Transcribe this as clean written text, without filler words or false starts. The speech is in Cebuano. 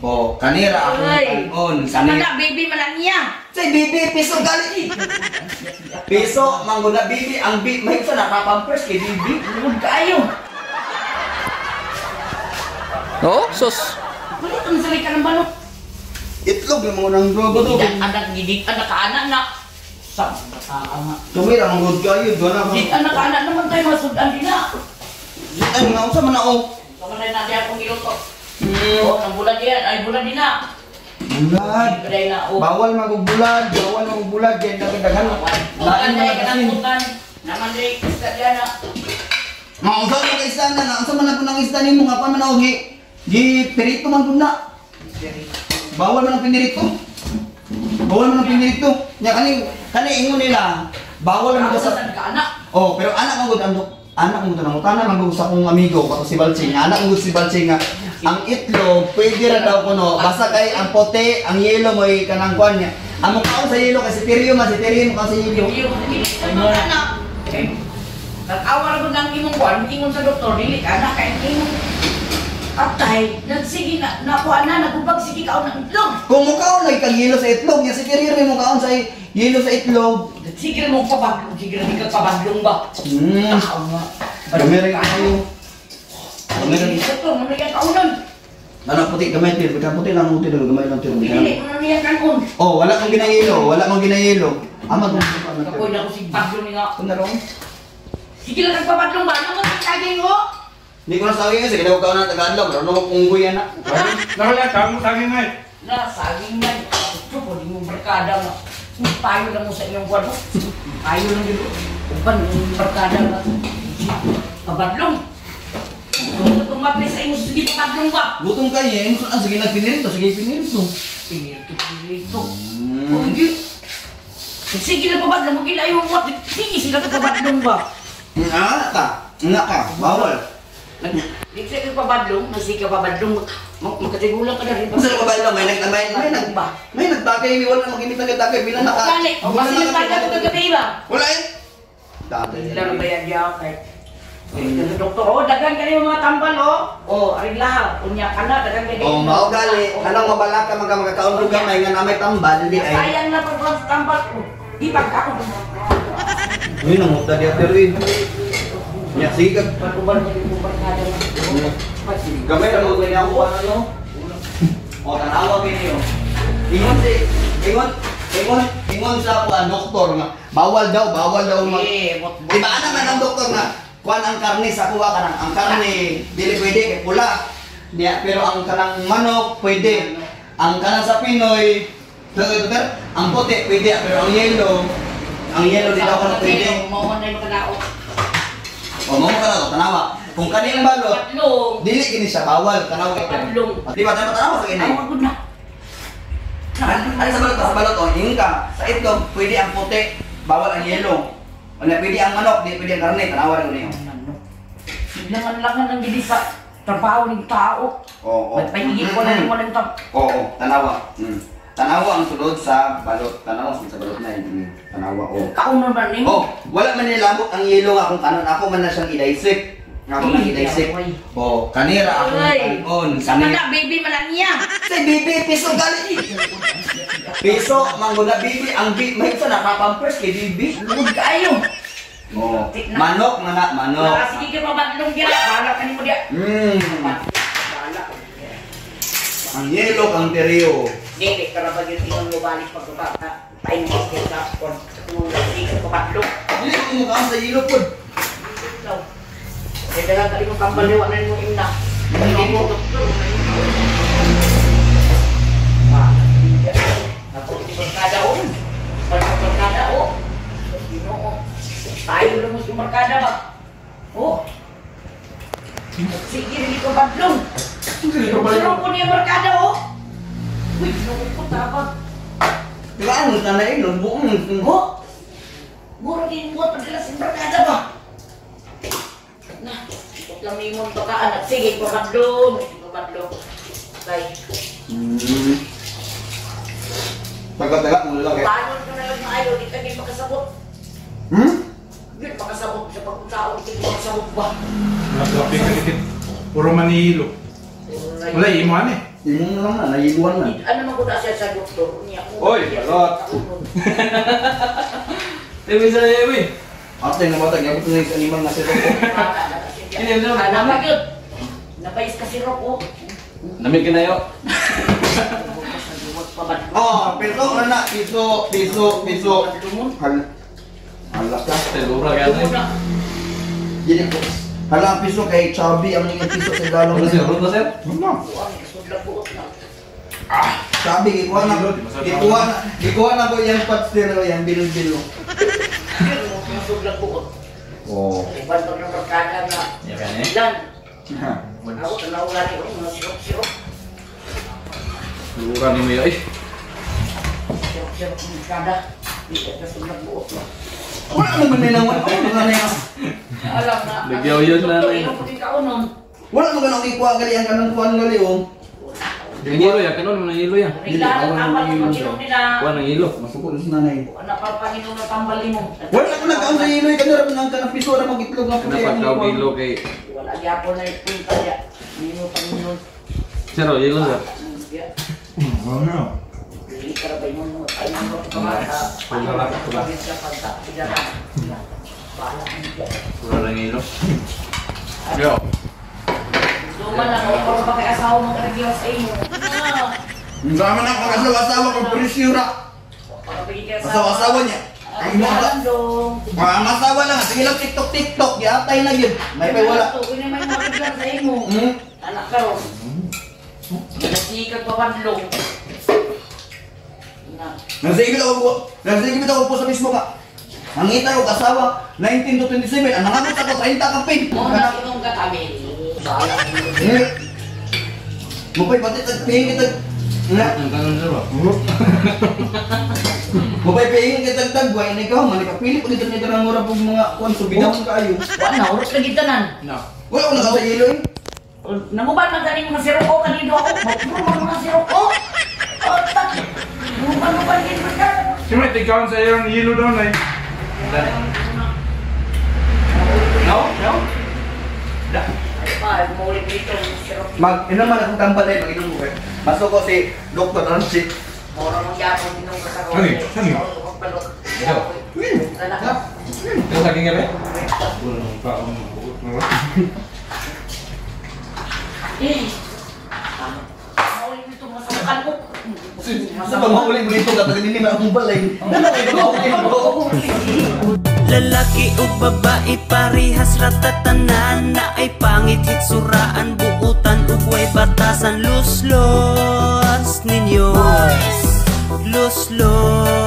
Oh, kanira ako Ay. Kanon. Sa Kanira. mana baby man lang niya. Say bibi piso gali. Piso mangguna bibi ang bi may sa nakapampers kay bibi. Lugod kaayo. Oh, sus. Kulit ang sabi ka ng balot. Itlog ng mga nang drogo to. Gidan anak gidig anak anak na. Sa nga. Tumira ang good kayo doon ako. Gid anak anak naman tayo masudan din na. Ay mga unsa man ako. Sama na natin akong giluto. Oh, nang bulan diyan ay bulan din na. Bulad. Bulan na oh. Bawal magugbulad, bawal magugbulad kay daghan. Lain na kanang butan. Naman diri isda diyan na. Maunsa man ka isda na, unsa man ako nang isda nimo nga pa man ako gi gi pirito man pud na. Bawal man ang pinirito. Bawal man ang pinirito. Nya kani kani ingon nila, bawal man sa ka anak. Oh, pero anak mo gud ang anak mo tanang utana man gud sa akong amigo kato si Balching. Anak mo gud si Balching nga ang itlog pwede ra daw kuno basta kay ang puti, ang yelo mo'y kanang kuan niya. Ang mukaon sa yelo kay si Tirio man si Tirio mukaon sa yelo. Anak. Nag-awa ra gud ang imong kuan, ingon sa doktor dili ka anak kay imong atay, nagsige na nakuha na nagubag sige kaon ng itlog. Kung mukaon lagi kang yelo sa itlog, nya si Tirio rin mukaon sa yelo sa itlog. Sige mo pabaglong, sige ra ka pabaglong ba. Tao nga. Gamay rin kayo. Gamay rin. Ito, mo na kaunon. Ano puti gamay tir, puti puti lang puti lang gamay lang tir. Dili mo na niya kanon. Oh, wala kang ginayelo, wala kang ginayelo. Ama tong Kapoy na ko sig badlong nga. Kung narong. Sige lang kag pabaglong ba? Ano mo saging ho? Hindi ko na sa akin kasi ginagawa na taga-adlaw, meron akong unggoy yan na. Nakala, saging nga eh. Na saging na. Ito po, di mo barkada nga. Tayo lang mo sa inyong kwan. Tayo lang dito. Uban, yung barkada nga. Pabadlong. Kung tumatli sa inyo, sige pabadlong ba? Gutom kayo eh, ah, sige nagpinirito, sige pinirito. Pinirito, pinirito. Oh, hindi. Sige lang pabadlong, magila yung wat. Sige sila ka pabadlong ba? Nga ka, nga ka, bawal. Di ka pabadlong, nasi ka pabadlong. Magkatigulang ka na rin ba? Masa ka ba may nag may may nag may nagtakay ni wala magimit na takay bilang naka. Gani, o kasi nagtaga ko kagabi ba? Wala eh. Dati. Laro ba yan diyan kay Kay doktor, oh, daghan kani mga tambal oh. Oh, aring lahat. Unya ka na, daghan kay. Oh, mao gali, anong mabala ka mga magkakaon ko gamay nga na may tambal di ay. Sayang na pag tambal ko. Di pag ako. Uy, nanguta di pero eh. Nya sige ka. Pag-uban ko yung barkada. Gamay ra mo gani ako ano. O tanawa kini. Ingon si ingon ingon ingon sa kuan doktor nga bawal daw mag Eh, Di ba ana man ang doktor nga kuan ang karne sa kuha kanang ang karne dili pwede kay pula. Niya pero ang kanang manok pwede. Ang kanang sa Pinoy pero ang puti pwede pero ang yellow di daw kanang pwede. Mao na yung kanao. O mo ka na tanawa. Kung kaning balot Patlong. dili kini siya bawal tanawa kay. Patlong. Di ba tanawa sa kini? Ang magud na. Ano sa balot oh, ingon ka sa itlog pwede ang puti, bawal ang yellow. Wala pwede ang manok, di pwede ang karne, tanawa rin ko niyo. Langan-langan ang gidi sa trabaho ng tao. Oo. Magpahigit ko na rin walang tao. Oo, tanawa. Tanawa ang sulod sa balot. Tanawa sa balot na yun. Tanawa, oo. Kaunon man nimo. Oh, wala man nilamot ang yelo nga kung kanon ako man na siyang i-dissect. Ako man i-dissect. Oh, kanira ako kanon. Sa mana baby man lang niya. Say bibi piso gali. Piso mangguna bibi ang bi may sa nakapampers kay bibi. Lugod kaayo. Oh, manok nga na manok. Na sige ka pabadlong diya. Bahala ka nimo diya. Bahala. Ang yelo kang teryo. Dili ka ra ba gyud ingon mo balik pagbabata. Tayo mo sa kon. Sige ka pabadlong. Dili ko mukhaan sa yelo pod. Kaya dalang ka imong tambal liwa na nimo imna. Hindi mo doktor. Napo di barkada oh. Barkada oh. Ginoo. Tayo lang mo sa barkada ba? Oh. Sige, hindi ko badlong. Sino po niya barkada oh? Uy, ginoo ko tapag. Diba ano na na ilo buong. Oh. Mura din mo padala sa barkada ba? Na, ikot lang ni mong bakaan at sige, pabadlong. Pabadlong. Bye. Taga-taga mo lang eh. Paano ka na lang maayo, di ka din makasabot. Yun, makasabot sa pagkutao, di ka makasabot ba? Nagkape ka dikit. Puro manilo. Wala, imo ano eh. Imo na lang na, nayiluan na. Ano man ko na siya sa doktor niya. Oy, balot. Ewi sa ewi. Ate nga bata, gabot na yung animal na sirop ko. Ano ba yun? Napais ka sirop oh. Namig kinayo. Oh, piso na na, piso, piso, piso. Hala. Hala ka. Telura ka na. Dili ko. Hala ang piso kay chubby ang ning piso sa galong. Ano sir? Ano sir? Chubby gikuha na. Gikuha na, gikuha na ko iyang patsero, iyang bilo-bilo. Oh. Uban pag ng barkada nga. Ya kan eh. Ilan? Ako tanaw gani oh, mga sirop-sirop. Lura ni mo eh. Sirop-sirop ng barkada. Di ka kasudlag buot. Wala mo man nila, wala mo man nila. Alam na. Nagyaw yun, nanay. Ino ko din kaunon. Wala mo ganang ikuha gali ang kanang kuan gali oh. Yung hilo ya, kanon mo ng hilo ya. Rindahan ang tambal ng pag-inom nila. Kuha ng hilo. Masuko na sa nanay. Ano pa panginom na tambal nimo? Wala ko nagkaon sa iloy kanya ra man ang kanang piso ra magitlog nga Kana pagkaw hilo kay Wala gyapon na ipunta ya. Nimo panginom. Sir, oh, hilo sir. Ya. Ano? Dili ka ra ba imong mo ay mo ka. Pula lang, pula. Bahala ka. Pura lang hilo. Yo. Duman lang ako para ba kay asawa mo karagyaw sa imo. Ah, Sama na ako asawa-asawa ko presyo ra. Para bigay kay asawa. Asawa-asawa niya. Ang mga Landong. Ang asawa lang, sige lang TikTok TikTok, giatay na gyud. May pay wala. Kunin may mga karagyaw sa imo. Anak ka ron. Nagsikag pa bandlong. Na. Nagsigil ako po sa Facebook ka. Nangita ko asawa 19 to 27, ang nangabot ako 30 ka pin. Mo na imong katabi. Bahala ka. Mupay pati tag pihing kitag na. Ang kanon sir ba? Mupay pihing kitag tagway ni ka man kapili ko dito ni darang mura pug mga kuan subidahon kaayo. Wa na urot lagi tanan. No. Wala ko nakaw sa ilo eh. Nanguban man ganing mga sirok kanino ako. Magpuro man mga sirok ko. Oh, tak. Nguban-nguban gid ka. Siyempre, tigkaon sa iyong hilo daw na eh. No? No? Ay pa, maulit dito sirok. Mag inom man akong tambal eh, mag-inom ko eh. Masuk ko si Dr. Ramsey. Mora mong yapon inom ka sa Ano yun? Ano yun? Magbalot. Anak. Ito sa aking gabi? Walang taong buot na. Eh. Maulit dito mga samukan ko. Sa pag-uli mo dito, kapag hindi man akong balay. Lalaki o babae parehas ratatanan na ay pangit hitsuraan buutan ug way batasan luslos ninyo luslos.